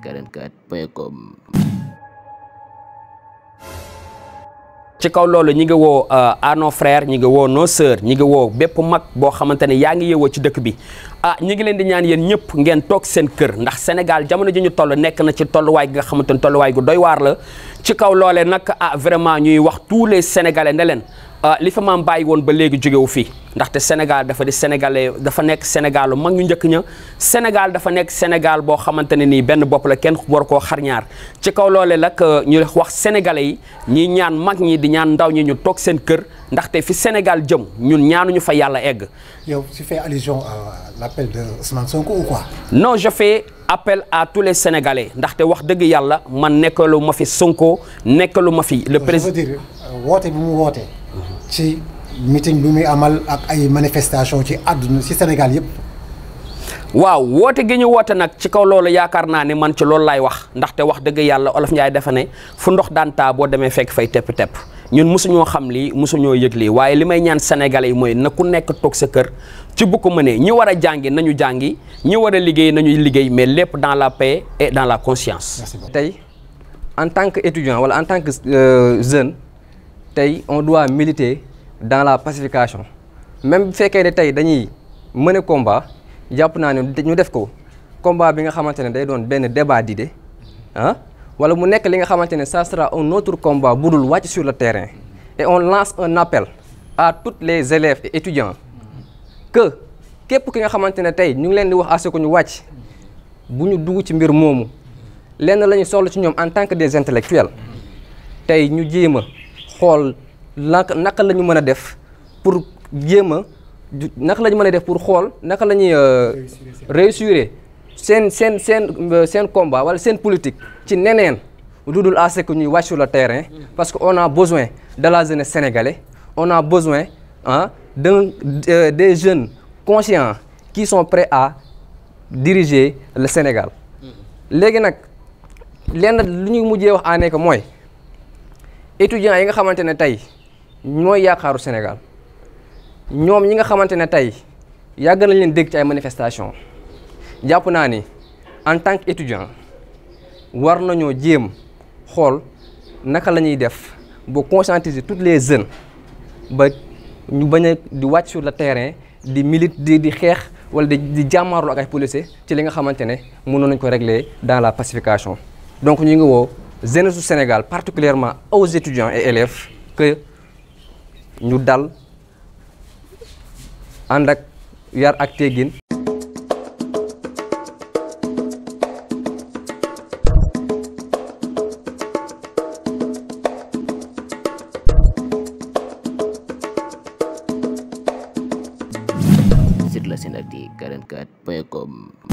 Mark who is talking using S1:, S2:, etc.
S1: 44.com.
S2: ci kaw loolu ñi ngi woo à nos frères ñi ngi woo nos sœurs ñi ngi woo bépp mag boo xamante ne yaa ngi yeewoo ci dëkk bi ñi ngi leen di ñaan yéen ñëpp ngeen toog seen kër ndax Sénégal jamono ji ñu toll nekk na ci tolluwaay gi nga xamante ne tolluwaay gu doy waar la ci kaw loolee nag vraiment ñuy wax tous les sénégalais ne leen li fa maam bàyyi woon ba léegi jógewu fii ndaxte Sénégal dafa di sénégalais dafa nekk Sénégal mag ñu njëkk ña Sénégal dafa nekk Sénégal boo xamante ne nii benn bopp la kenn war koo xarñaar ci kaw loolee nag ñu wax sénégalais yi ñi ñaan mag ñi di ñaan ndaw ñi ñu toog seen kër ndaxte fi Sénégal jëm ñun ñaanuñu fa yàlla egg.
S3: yow tu fais allusion à l'appel de Ousmane Sonko ou quoi?
S2: Non, je fais appel à tous les Sénégalais ndaxte wax dëgg yàlla man nekkalu ma fi Sonko nekkalu ma fi. le président
S3: je veux dire woote bi mu woote. ci meeting bi muy amal ak ay manifestation ci àdduna ci Sénégal yëpp.
S2: waaw woote gi ñu woote nag ci kaw loolu yaakaar naa ne man ci loolu laay wax ndaxte wax dëgg yàlla Olof Njaay dafa ne fu ndox daan taa boo demee fekk fay tepp-tepp ñun mosuñoo xam lii mosuñoo yëg lii waaye li may ñaan sénégalais yi mooy na ku nekk toog sa kër ci bu ko mënee ñi war a jàngi nañu jàngi ñi war a liggéey nañuy liggéey mais lépp dans la paix et dans la conscience.
S4: tey en tant que étudiant wala en tant que jeune tey on doit militer dans la pacification même bu fekkee ne tey dañuy mener combat jàpp naa ne ñu def ko combat bi nga xamante ne day doon benn débat d'idées wala mu nekk li nga xamante ne ça sera un autre combat bu dul wàcc sur le terrain et on lance un appel à tous les élèves et étudiants que képp ki nga xamante ne tey ñu ngi leen di wax à ce que ñu wàcc bu ñu dugg ci mbir moomu lenn la ñu soxla ci ñoom en tant que des intellectuels tey ñu jéem a xool naka la ñu mën a def pour jéem a naka la ñu mën a def pour xool naka la ñuy réussir seen combat wala seen politique ci neneen lu dul à ce que ñuy wàcc sur le terrain parce que on a besoin de la jeunesse sénégalaise on a besoin des jeunes conscients qui sont prêts à diriger le Sénégal léegi nag lenn lu ñuy mujjee wax ànd ak mooy étudiants yi nga xamante ne tey ñooy yaakaaru Sénégal ñoom ñi nga xamante ne tey yàgg nañ leen dégg ci ay manifestations jàpp naa ni en tant que étudiant war nañoo jéem xool naka la ñuy def ba conscientiser toutes les jeunes ba ñu bañ a di wàcc sur le terrain di militer di xeex wala di jàmmaarlu ak ay policiers ci li nga xamante ne mënoon nañ ko régler dans la pacification donc ñu ngi woo jeunesse du Sénégal particulièrement aux étudiants et élèves que ñu dal ànd ak yar ak teggin.
S1: Sur la Sénati 44.com.